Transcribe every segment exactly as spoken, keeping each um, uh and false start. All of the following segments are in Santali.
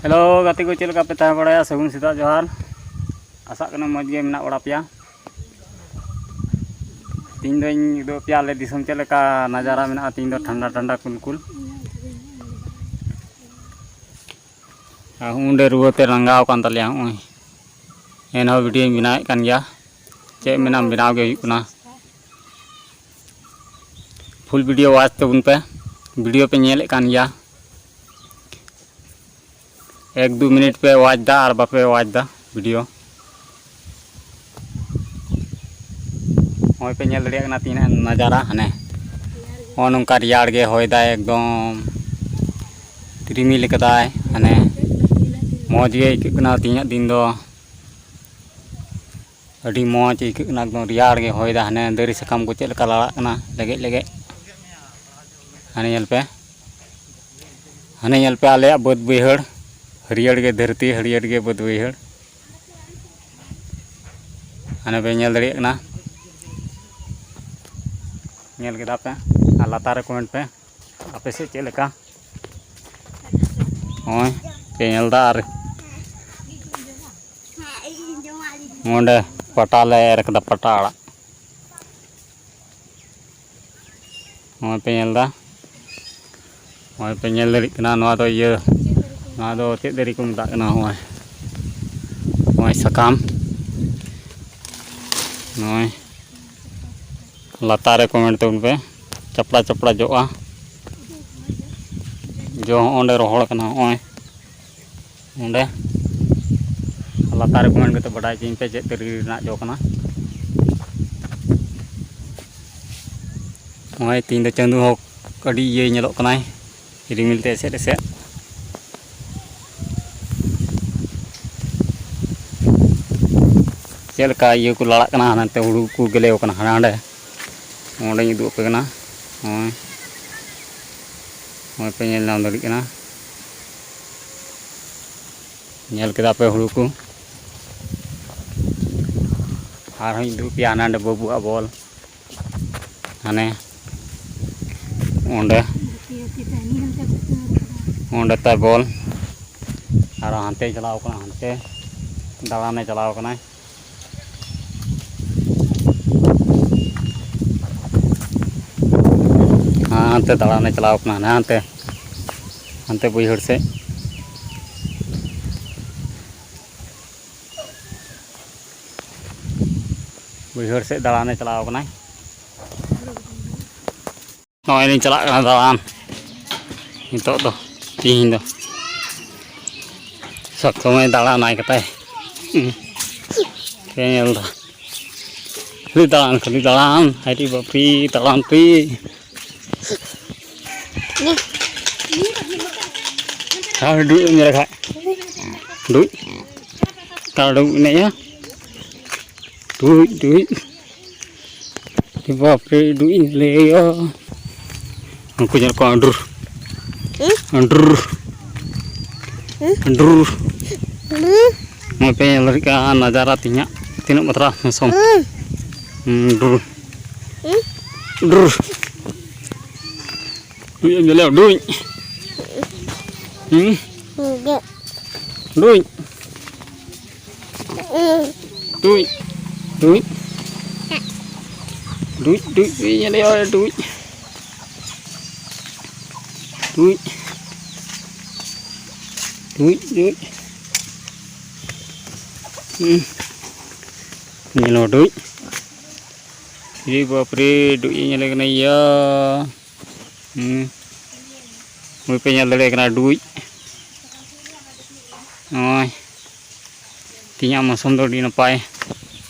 ᱦᱮᱞᱳ ᱜᱟᱛᱮ ᱠᱚ, ᱪᱮᱫ ᱞᱮᱠᱟ ᱯᱮ ᱛᱟᱦᱮᱸ ᱵᱟᱲᱟᱭᱟ? ᱥᱟᱹᱜᱩᱱ ᱥᱮᱛᱟᱜ ᱡᱚᱦᱟᱨ᱾ ᱟᱥᱟᱜ ᱠᱟᱱᱟ ᱢᱚᱡᱽ ᱜᱮ ᱢᱮᱱᱟᱜ ᱵᱟᱲᱟ ᱯᱮᱭᱟ᱾ ᱛᱮᱦᱮᱧ ᱫᱚᱧ ᱩᱫᱩᱜ ᱟᱯᱮᱭᱟ ᱟᱞᱮ ᱫᱤᱥᱚᱢ ᱪᱮᱫ ᱞᱮᱠᱟ ᱱᱟᱡᱟᱨᱟ ᱢᱮᱱᱟᱜᱼᱟ᱾ ᱛᱮᱦᱮᱧ ᱫᱚ ᱴᱷᱟᱱᱰᱟ ᱴᱷᱟᱱᱰᱟ ᱠᱩᱞ ᱠᱩᱞ᱾ ᱟᱨ ᱚᱸᱰᱮ ᱨᱩᱣᱟᱹᱛᱮ ᱨᱟᱸᱜᱟᱣ ᱟᱠᱟᱱ ᱛᱟᱞᱮᱭᱟ ᱱᱚᱜᱼᱚᱭ᱾ ᱮᱱᱦᱚᱸ ᱵᱷᱤᱰᱤᱭᱳᱧ ᱵᱮᱱᱟᱣᱮᱫ ᱠᱟᱱ ᱜᱮᱭᱟ᱾ ᱪᱮᱫ ᱢᱮᱱᱟᱢ, ᱵᱮᱱᱟᱣ ᱜᱮ ᱦᱩᱭᱩᱜ ᱠᱟᱱᱟ᱾ ᱯᱷᱩᱞ ᱵᱷᱤᱰᱤᱭᱳ ᱣᱟᱪ ᱛᱟᱵᱚᱱ ᱯᱮ᱾ ᱵᱷᱤᱰᱤᱭᱳ ᱯᱮ ᱧᱮᱞᱮᱫ ᱠᱟᱱ ᱜᱮᱭᱟ᱾ ᱮᱠ ᱫᱩ ᱢᱤᱱᱤᱴ ᱯᱮ ᱣᱟᱪ ᱫᱟ ᱟᱨ ᱵᱟᱯᱮ ᱣᱟᱪ ᱫᱟ ᱵᱷᱤᱰᱤᱭᱳ᱾ ᱱᱚᱜᱼᱚᱭ ᱯᱮ ᱧᱮᱞ ᱫᱟᱲᱮᱭᱟᱜ ᱠᱟᱱᱟ ᱛᱤᱱᱟᱹᱜ ᱱᱟᱡᱟᱨᱟ ᱦᱟᱱᱮ᱾ ᱱᱚᱜᱼᱚ ᱱᱚᱝᱠᱟ ᱨᱮᱭᱟᱲ ᱜᱮ ᱦᱚᱭ ᱫᱟᱭ, ᱮᱠᱫᱚᱢ ᱨᱤᱢᱤᱞ ᱠᱟᱫᱟᱭ᱾ ᱦᱟᱱᱮ ᱢᱚᱡᱽ ᱜᱮ ᱟᱹᱭᱠᱟᱹᱜ ᱠᱟᱱᱟ ᱛᱮᱦᱮᱧᱟᱜ ᱫᱤᱱ ᱫᱚ᱾ ᱟᱹᱰᱤ ᱢᱚᱡᱽ ᱟᱹᱭᱠᱟᱹᱜ ᱠᱟᱱᱟ, ᱮᱠᱫᱚᱢ ᱨᱮᱭᱟᱲ ᱜᱮ ᱦᱚᱭ ᱫᱟ᱾ ᱦᱟᱱᱮ ᱫᱟᱨᱮ ᱥᱟᱠᱟᱢ ᱠᱚ ᱪᱮᱫ ᱞᱮᱠᱟ ᱞᱟᱲᱟᱜ ᱠᱟᱱᱟ ᱞᱮᱜᱮᱡ ᱞᱮᱜᱮᱡ᱾ ᱦᱟᱱᱮ ᱧᱮᱞ ᱯᱮ, ᱦᱟᱱᱮ ᱧᱮᱞ ᱯᱮ ᱟᱞᱮᱭᱟᱜ ᱵᱟᱹᱫᱽ ᱵᱟᱹᱭᱦᱟᱹᱲ, ᱦᱟᱹᱨᱭᱟᱹᱲ ᱜᱮ ᱫᱷᱟᱹᱨᱛᱤ, ᱦᱟᱹᱨᱭᱟᱹᱲ ᱜᱮ ᱵᱟᱹᱫᱽ ᱵᱟᱹᱭᱦᱟᱹᱲ᱾ ᱦᱟᱱᱮ ᱯᱮ ᱧᱮᱞ ᱫᱟᱲᱮᱭᱟᱜ ᱠᱟᱱᱟ, ᱧᱮᱞ ᱠᱮᱫᱟ ᱯᱮ᱾ ᱟᱨ ᱞᱟᱛᱟᱨ ᱨᱮ ᱠᱚᱢᱮᱱᱴ ᱯᱮ, ᱟᱯᱮ ᱥᱮᱫ ᱪᱮᱫ ᱞᱮᱠᱟ? ᱱᱚᱜᱼᱚᱭ ᱯᱮ ᱧᱮᱞ ᱮᱫᱟ᱾ ᱟᱨ ᱱᱚᱸᱰᱮ ᱯᱟᱴᱟ ᱞᱮ ᱮᱨ ᱠᱟᱫᱟ, ᱯᱟᱴᱟ ᱟᱲᱟᱜ᱾ ᱱᱚᱜᱼᱚᱭ ᱯᱮ ᱧᱮᱞ ᱮᱫᱟ, ᱱᱚᱜᱼᱚᱭ ᱯᱮ ᱧᱮᱞ ᱫᱟᱲᱮᱭᱟᱜ ᱠᱟᱱᱟ᱾ ᱱᱚᱣᱟ ᱫᱚ ᱤᱭᱟᱹ, ᱱᱚᱣᱟ ᱫᱚ ᱪᱮᱫ ᱫᱟᱨᱮ ᱠᱚ ᱢᱮᱛᱟᱜ ᱠᱟᱱᱟ? ᱱᱚᱜᱼᱚᱭ, ᱱᱚᱜᱼᱚᱭ ᱥᱟᱠᱟᱢ, ᱱᱚᱜᱼᱚᱭ ᱞᱟᱛᱟᱨ ᱨᱮ ᱠᱚᱢᱮᱱᱴ ᱛᱟᱵᱚᱱ ᱯᱮ᱾ ᱪᱟᱯᱲᱟ ᱪᱟᱯᱲᱟ ᱡᱚᱜᱼᱟ ᱡᱚ, ᱦᱚᱸᱜᱼᱚᱸᱰᱮ ᱨᱚᱦᱚᱲ ᱠᱟᱱᱟ᱾ ᱱᱚᱜᱼᱚᱭ ᱱᱚᱸᱰᱮ ᱞᱟᱛᱟᱨ ᱨᱮ ᱠᱚᱢᱮᱱᱴ ᱠᱟᱛᱮ ᱵᱟᱰᱟᱭ ᱦᱚᱪᱚᱧ ᱯᱮ ᱪᱮᱫ ᱫᱟᱨᱮ ᱨᱮᱱᱟᱜ ᱡᱚ ᱠᱟᱱᱟ᱾ ᱱᱚᱜᱼᱚᱭ ᱛᱮᱦᱮᱧ ᱫᱚ ᱪᱟᱸᱫᱳ ᱦᱚᱸ ᱟᱹᱰᱤ ᱤᱭᱟᱹᱭ ᱧᱮᱞᱚᱜ ᱠᱟᱱᱟᱭ, ᱨᱤᱢᱤᱞ ᱛᱮ ᱮᱥᱮᱫ ᱮᱥᱮᱫ᱾ ᱪᱮᱫ ᱞᱮᱠᱟ ᱤᱭᱟᱹ ᱠᱚ ᱞᱟᱲᱟᱜ ᱠᱟᱱᱟ, ᱦᱟᱱᱛᱮ ᱦᱩᱲᱩ ᱠᱚ ᱜᱮᱞᱮᱣ ᱠᱟᱱᱟ ᱦᱟᱸᱰᱮ ᱱᱟᱸᱰᱮ᱾ ᱚᱸᱰᱮᱧ ᱩᱫᱩᱜ ᱟᱯᱮ ᱠᱟᱱᱟ᱾ ᱱᱚᱜᱼᱚᱭ, ᱱᱚᱜᱼᱚᱭ ᱯᱮ ᱧᱮᱞ ᱧᱟᱢ ᱫᱟᱲᱮᱭᱟᱜ ᱠᱟᱱᱟ, ᱧᱮᱞ ᱠᱮᱫᱟ ᱯᱮ ᱦᱩᱲᱩ ᱠᱚ᱾ ᱟᱨᱦᱚᱸᱧ ᱩᱫᱩᱜ ᱟᱯᱮᱭᱟ ᱦᱟᱸᱰᱮ ᱱᱟᱸᱰᱮ ᱵᱟᱹᱵᱩᱣᱟᱜ ᱵᱚᱞ᱾ ᱦᱟᱱᱮ ᱚᱸᱰᱮ, ᱚᱸᱰᱮ ᱛᱟᱭ ᱵᱚᱞ᱾ ᱟᱨ ᱦᱟᱱᱛᱮᱭ ᱪᱟᱞᱟᱣ ᱠᱟᱱᱟ, ᱦᱟᱱᱛᱮ ᱫᱟᱬᱟᱱᱮ ᱪᱟᱞᱟᱣ ᱠᱟᱱᱟᱭ᱾ ᱦᱟᱱᱛᱮ ᱫᱟᱬᱟᱱᱮ ᱪᱟᱞᱟᱣ ᱠᱟᱱᱟ, ᱦᱟᱱᱮ ᱦᱟᱱᱛᱮ, ᱦᱟᱱᱛᱮ ᱵᱟᱹᱭᱦᱟᱹᱲ ᱥᱮᱫ᱾ ᱵᱟᱹᱭᱦᱟᱹᱲ ᱥᱮᱫ ᱫᱟᱬᱟᱱᱮ ᱪᱟᱞᱟᱣ ᱠᱟᱱᱟᱭ᱾ ᱱᱚᱜᱼᱚᱭ ᱞᱤᱧ ᱪᱟᱞᱟᱜ ᱠᱟᱱᱟ ᱫᱟᱬᱟᱱ᱾ ᱱᱤᱛᱚᱜ ᱫᱚ, ᱛᱤᱦᱤᱧ ᱫᱚ ᱥᱚᱵ ᱥᱚᱢᱚᱭ ᱫᱟᱬᱟᱱᱟᱭ ᱠᱟᱛᱟᱭ᱾ ᱦᱩᱸ᱾ ᱯᱮ ᱧᱮᱞ ᱫᱟ᱾ ᱠᱷᱟᱹᱞᱤ ᱫᱟᱬᱟᱱ, ᱠᱷᱟᱹᱞᱤ ᱫᱟᱬᱟᱱ᱾ ᱦᱟᱭ ᱨᱮ ᱵᱟᱯᱨᱮ, ᱫᱟᱬᱟᱱ ᱯᱮ᱾ ᱟᱨ ᱰᱩᱡ ᱮᱢ ᱧᱮᱞ ᱠᱷᱟᱡ᱾ ᱰᱩᱡ᱾ ᱟᱨ ᱰᱩᱡ ᱮᱱᱮᱡᱼᱟ᱾ ᱰᱩᱡ, ᱰᱩᱡ᱾ ᱟᱨᱮ ᱵᱟᱯᱨᱮ, ᱰᱩᱡ ᱤᱧ ᱞᱟᱹᱭᱟ᱾ ᱩᱱᱠᱩ ᱧᱮᱞ ᱠᱚᱣᱟ, ᱟᱸᱰᱨᱩ᱾ ᱦᱩᱸ? ᱟᱸᱰᱨᱩ᱾ ᱦᱩᱸ? ᱟᱸᱰᱨᱩ᱾ ᱦᱩᱸ? ᱱᱚᱜᱼᱚᱭ ᱯᱮ ᱧᱮᱞ ᱫᱟᱲᱮᱭᱟᱜ ᱠᱟᱱᱟ ᱱᱟᱡᱟᱨᱟ ᱛᱮᱦᱮᱧᱟᱜ ᱛᱤᱱᱟᱹᱜ ᱵᱟᱛᱨᱟ ᱢᱳᱥᱚᱢ᱾ ᱦᱩᱸ? ᱦᱩᱸ, ᱰᱨᱩ᱾ ᱦᱩᱸ? ᱰᱨᱩ᱾ ᱰᱩᱡ ᱮᱢ ᱧᱮᱞᱮᱭᱟ, ᱰᱩᱡ᱾ ᱦᱩᱸ? ᱦᱩᱸ, ᱜᱮ᱾ ᱰᱩᱡ᱾ ᱦᱩᱸ᱾ ᱰᱩᱡ, ᱰᱩᱡ᱾ ᱰᱩᱡ, ᱰᱩᱡ, ᱰᱩᱡ, ᱧᱮᱞᱮᱭᱟ, ᱰᱩᱡ᱾ ᱰᱩᱡ᱾ ᱰᱩᱡ, ᱰᱩᱡ᱾ ᱦᱩᱸ᱾ ᱧᱮᱞ ᱢᱮ, ᱰᱩᱡ᱾ ᱮ ᱵᱟᱯᱨᱮ, ᱰᱩᱡ ᱮ ᱧᱮᱞᱮ ᱠᱟᱱᱟ ᱭᱟ᱾ ᱦᱩᱸ᱾ ᱱᱩᱭ ᱯᱮ ᱧᱮᱞ ᱫᱟᱲᱮᱭᱟᱜ ᱠᱟᱱᱟ, ᱰᱩᱡ᱾ ᱱᱚᱜᱼᱚᱭ᱾ ᱛᱮᱦᱮᱧᱟᱜ ᱢᱳᱥᱚᱢ ᱫᱚ ᱟᱹᱰᱤ ᱱᱟᱯᱟᱭ,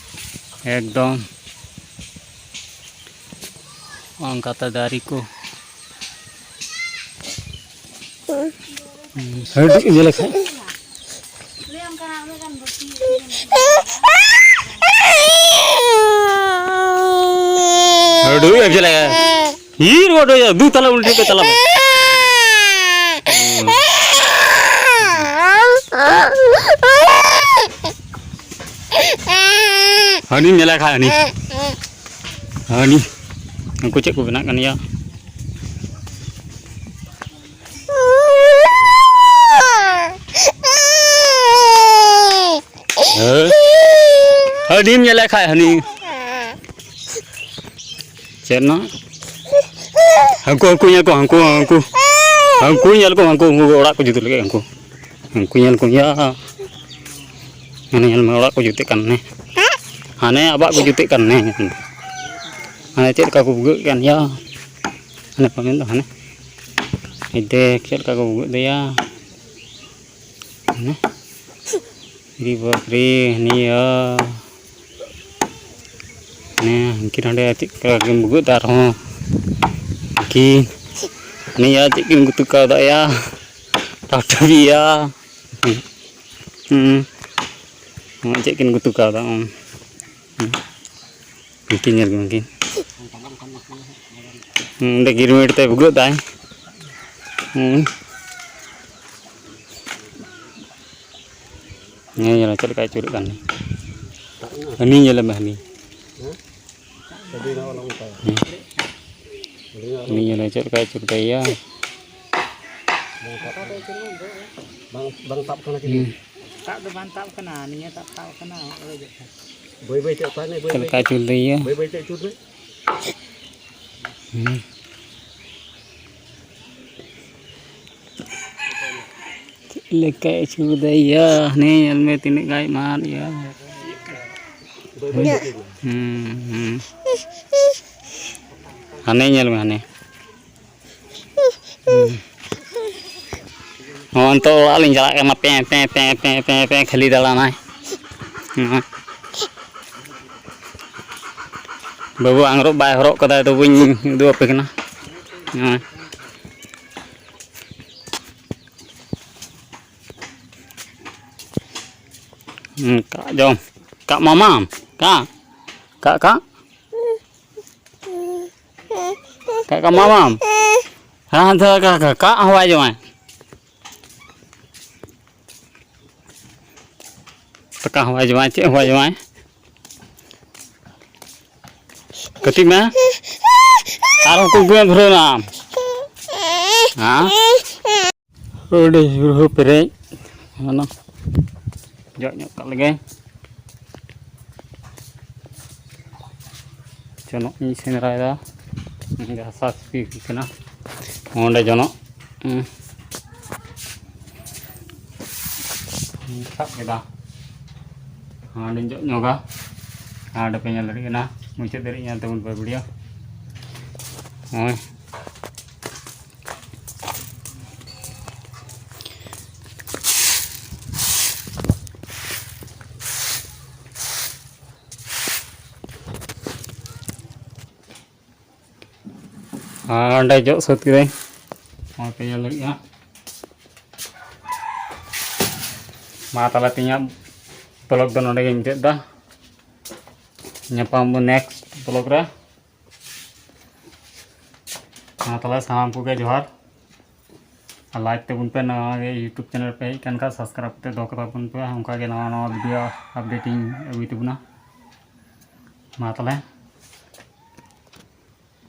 ᱮᱠᱫᱚᱢ᱾ ᱚᱱᱠᱟᱛᱮ ᱫᱟᱨᱮ ᱠᱚ᱾ ᱦᱟᱹᱰᱩ ᱧᱮᱞᱮ ᱠᱷᱟᱡ᱾ ᱦᱟᱹᱰᱩ ᱧᱮᱞᱮ᱾ ᱦᱤᱨ ᱜᱚᱫ ᱟᱭᱟ, ᱫᱩ ᱛᱟᱞᱟ ᱩᱞᱴᱟᱹ ᱯᱮ ᱛᱟᱞᱟ ᱢᱮ᱾ ᱦᱟᱹᱱᱤ ᱧᱮᱞᱮ ᱠᱷᱟᱡ, ᱦᱟᱹᱱᱤ᱾ ᱦᱟᱹᱱᱤ᱾ ᱩᱱᱠᱩ ᱪᱮᱫ ᱠᱚ ᱵᱮᱱᱟᱜ ᱠᱟᱱ ᱜᱮᱭᱟ? ᱟᱹᱰᱤᱢ ᱧᱮᱞᱮ ᱠᱷᱟᱡ ᱦᱟᱹᱱᱤ᱾ ᱪᱮᱫ ᱱᱟ? ᱦᱟᱹᱱᱠᱩ, ᱦᱟᱹᱱᱠᱩ ᱧᱮᱞ ᱠᱚ, ᱦᱟᱹᱱᱠᱩ, ᱦᱟᱹᱱᱠᱩ᱾ ᱦᱟᱹᱱᱠᱩ ᱧᱮᱞ ᱠᱚ, ᱦᱟᱹᱱᱠᱩ, ᱦᱟᱹᱱᱠᱩ ᱚᱲᱟᱜ ᱠᱚ ᱡᱩᱛ ᱞᱟᱹᱜᱤᱫ, ᱦᱟᱹᱱᱠᱩ᱾ ᱦᱟᱹᱱᱠᱩ ᱧᱮᱞ ᱠᱚ ᱭᱟ᱾ ᱦᱟᱱᱮ ᱧᱮᱞ ᱢᱮ, ᱚᱲᱟᱜ ᱠᱚ ᱡᱩᱛᱮᱫ ᱠᱟᱱ ᱱᱮ᱾ ᱦᱟᱱᱮ ᱟᱵᱟᱜ ᱠᱚ ᱡᱩᱛᱮᱫ ᱠᱟᱱ ᱱᱮ᱾ ᱦᱟᱱᱮ ᱪᱮᱫ ᱞᱮᱠᱟ ᱠᱚ ᱵᱷᱩᱜᱟᱹᱜ ᱠᱟᱱ ᱭᱟ᱾ ᱦᱟᱱᱮ ᱠᱚ ᱢᱮᱱ ᱫᱚ ᱦᱟᱱᱮ᱾ ᱦᱮᱸ ᱫᱮᱠ, ᱪᱮᱫ ᱞᱮᱠᱟ ᱠᱚ ᱵᱷᱩᱜᱟᱹᱜ ᱫᱚᱭᱟ᱾ ᱦᱟᱱᱮ᱾ ᱨᱤ ᱵᱟᱯ ᱨᱮ, ᱦᱟᱱᱮᱭᱟ᱾ ᱦᱟᱱᱮ, ᱦᱟᱹᱱᱠᱤᱱ ᱦᱟᱸᱰᱮ ᱪᱮᱫ ᱞᱮᱠᱟ ᱠᱤᱱ ᱵᱷᱩᱜᱟᱹᱜ ᱫᱟ ᱟᱨᱦᱚᱸ᱾ ᱦᱟᱹᱱᱠᱤᱱ᱾ ᱦᱟᱱᱮᱭᱟ, ᱪᱮᱫ ᱠᱤᱱ ᱜᱩᱛᱩ ᱠᱟᱣᱫᱟ ᱭᱟ᱾ ᱴᱟᱴᱟᱵᱤᱭᱟ᱾ ᱦᱩᱸ᱾ ᱦᱩᱸ, ᱪᱮᱫ ᱠᱤᱱ ᱜᱩᱛᱩ ᱠᱟᱣᱫᱟ? ᱦᱩᱸ᱾ ᱦᱩᱸ᱾ ᱩᱱᱠᱤᱱ ᱧᱮᱞ ᱠᱤᱱ, ᱩᱱᱠᱤᱱ᱾ ᱦᱩᱸ, ᱚᱸᱰᱮ ᱜᱤᱨᱢᱤᱴ ᱛᱮ ᱵᱷᱩᱜᱟᱹᱜ ᱫᱟᱭ᱾ ᱦᱩᱸ᱾ ᱧᱮᱞ, ᱧᱮᱞ ᱪᱮᱫ ᱞᱮᱠᱟᱭ ᱟᱹᱪᱩᱨᱮᱫ ᱠᱟᱱ᱾ ᱦᱟᱹᱱᱤ ᱧᱮᱞᱮ ᱢᱮ, ᱦᱟᱹᱱᱤ᱾ ᱦᱮᱸ? ᱦᱩᱸ᱾ ᱩᱱᱤ ᱧᱮᱞᱮ ᱪᱮᱫ ᱞᱮᱠᱟᱭ ᱟᱹᱪᱩᱨ ᱫᱟᱭ ᱭᱟ᱾ ᱵᱟᱝ, ᱵᱟᱝ ᱛᱟᱵ ᱠᱟᱱᱟ ᱪᱤᱞᱤ? ᱦᱩᱸ᱾ ᱛᱟᱵ ᱫᱚ ᱵᱟᱝ ᱛᱟᱵ ᱠᱟᱱᱟ, ᱱᱤᱭᱟᱹ ᱛᱟᱵ ᱛᱟᱵ ᱠᱟᱱᱟ, ᱚᱲᱮᱡᱚᱜ ᱠᱟᱱᱟ᱾ ᱵᱟᱹᱭ ᱵᱟᱹᱭ ᱛᱮ ᱚᱛᱟᱭ ᱢᱮ, ᱵᱟᱹᱭ ᱪᱮᱫ ᱵᱟᱹᱭ ᱞᱮᱠᱟᱭ ᱛᱮ᱾ ᱟᱹᱪᱩᱨ ᱫᱟᱭ ᱭᱟ᱾ ᱵᱟᱹᱭ ᱵᱟᱹᱭ ᱛᱮ ᱟᱹᱪᱩᱨ ᱢᱮ᱾ ᱦᱩᱸ᱾ ᱪᱮᱫ ᱞᱮᱠᱟᱭ ᱟᱹᱪᱩᱨ ᱫᱟᱭ ᱭᱟ, ᱦᱟᱱᱮ ᱧᱮᱞ ᱢᱮ ᱛᱤᱱᱟᱹᱜ ᱜᱟᱱ ᱢᱟᱞ ᱭᱟ᱾ ᱵᱟᱹᱭ ᱵᱟᱹᱭ ᱛᱮ ᱟᱹᱪᱩᱨ ᱢᱮ᱾ ᱦᱩᱸ, ᱦᱩᱸ᱾ ᱦᱟᱱᱮ ᱧᱮᱞ ᱢᱮ, ᱦᱟᱱᱮ᱾ ᱦᱩᱸ᱾ ᱦᱚᱸ, ᱱᱤᱛᱚᱜ ᱚᱲᱟᱜ ᱞᱤᱧ ᱪᱟᱞᱟᱜ ᱠᱟᱱᱟ᱾ ᱯᱮᱸ, ᱯᱮᱸ, ᱯᱮᱸ, ᱠᱷᱟᱹᱞᱤ ᱫᱟᱬᱟᱱᱟᱭ᱾ ᱦᱚᱸ᱾ ᱵᱟᱹᱵᱩ ᱟᱝᱨᱚᱵ ᱵᱟᱭ ᱦᱚᱨᱚᱜ ᱠᱟᱫᱟ, ᱛᱚ ᱵᱟᱹᱧ ᱩᱫᱩᱜ ᱟᱯᱮ ᱠᱟᱱᱟ᱾ ᱦᱚᱸ᱾ ᱦᱩᱸ, ᱠᱟᱜ ᱡᱚᱢ᱾ ᱠᱟᱜ ᱢᱟᱢᱟᱢ? ᱠᱟᱜ? ᱠᱟᱜ, ᱠᱟᱜ? ᱠᱟᱜ, ᱠᱟᱜ ᱢᱟᱢᱟᱢ? ᱦᱮᱸ, ᱦᱟᱱᱛᱮ ᱠᱟᱜ, ᱠᱟᱜ, ᱠᱟᱜ ᱦᱚᱸ ᱵᱟᱭ ᱡᱚᱢᱟᱭ᱾ ᱫᱟᱠᱟ ᱦᱚᱸ ᱵᱟᱭ ᱡᱚᱢᱟᱭ, ᱪᱮᱫ ᱦᱚᱸ ᱵᱟᱭ ᱡᱚᱢᱟᱭ᱾ ᱠᱟᱹᱴᱤᱡ ᱢᱮ᱾ ᱟᱨᱦᱚᱸ ᱠᱩᱠᱩᱭᱮ ᱫᱷᱩᱨᱟᱹᱣ ᱮᱱᱟ᱾ ᱦᱮᱸ? ᱟᱹᱰᱤ ᱡᱳᱨ ᱦᱚᱸ ᱯᱮᱨᱮᱡ ᱚᱱᱟ ᱡᱚᱜ ᱧᱚᱜ ᱠᱟᱜ ᱞᱮᱜᱮ᱾ ᱡᱚᱱᱚᱜ ᱤᱧ ᱥᱮᱸᱫᱽᱨᱟᱭᱮᱫᱟ᱾ ᱚᱸᱰᱮ ᱦᱟᱥᱟ ᱥᱤᱯᱤ ᱦᱩᱭ ᱠᱟᱱᱟ, ᱚᱸᱰᱮ ᱡᱚᱱᱚᱜ ᱦᱩᱸ, ᱥᱟᱵ ᱠᱮᱫᱟ᱾ ᱦᱟᱸᱰᱮᱧ ᱡᱚᱜ ᱧᱚᱜᱟ᱾ ᱦᱟᱸᱰᱮ ᱯᱮ ᱧᱮᱞ ᱫᱟᱲᱮᱭᱟᱜ ᱠᱟᱱᱟ, ᱢᱩᱪᱟᱹᱫ ᱫᱷᱟᱹᱨᱤᱡ ᱧᱮᱞ ᱛᱟᱵᱚᱱ ᱯᱮ ᱵᱷᱤᱰᱤᱭᱳ᱾ ᱱᱚᱜᱼᱚᱭ᱾ ᱟᱨ ᱚᱸᱰᱮ ᱡᱚᱜ ᱥᱟᱹᱛ ᱠᱮᱫᱟᱹᱧ᱾ ᱱᱚᱜᱼᱚᱭ ᱯᱮ ᱧᱮᱞ ᱫᱟᱲᱮᱭᱟᱜᱼᱟ᱾ ᱢᱟ ᱛᱟᱦᱚᱞᱮ ᱛᱮᱦᱮᱧᱟᱜ ᱵᱞᱚᱜ ᱫᱚ ᱱᱚᱰᱮ ᱜᱮᱧ ᱢᱩᱪᱟᱹᱫ ᱮᱫᱟ᱾ ᱧᱟᱯᱟᱢ ᱟᱵᱚᱱ ᱱᱮᱠᱥᱴ ᱵᱞᱚᱜ ᱨᱮ᱾ ᱢᱟ ᱛᱟᱦᱚᱞᱮ ᱥᱟᱱᱟᱢ ᱠᱚᱜᱮ ᱡᱚᱦᱟᱨ᱾ ᱟᱨ ᱞᱟᱭᱤᱠ ᱛᱟᱵᱚᱱ ᱯᱮ, ᱱᱟᱣᱟ ᱜᱮ ᱭᱩᱴᱩᱵᱽ ᱪᱮᱱᱮᱞ ᱯᱮ ᱦᱮᱡ ᱟᱠᱟᱱ ᱠᱷᱟᱱ ᱥᱟᱵᱥᱠᱨᱟᱭᱤᱵᱽ ᱠᱟᱛᱮ ᱫᱚᱦᱚ ᱠᱟᱛᱟ ᱵᱚᱱ ᱯᱮ, ᱚᱱᱠᱟ ᱜᱮ ᱱᱟᱣᱟ ᱱᱟᱣᱟ ᱵᱷᱤᱰᱤᱭᱳ ᱟᱯᱰᱮᱴ ᱤᱧ ᱟᱹᱜᱩᱭ ᱛᱟᱵᱚᱱᱟ᱾ ᱢᱟ ᱛᱟᱦᱚᱞᱮ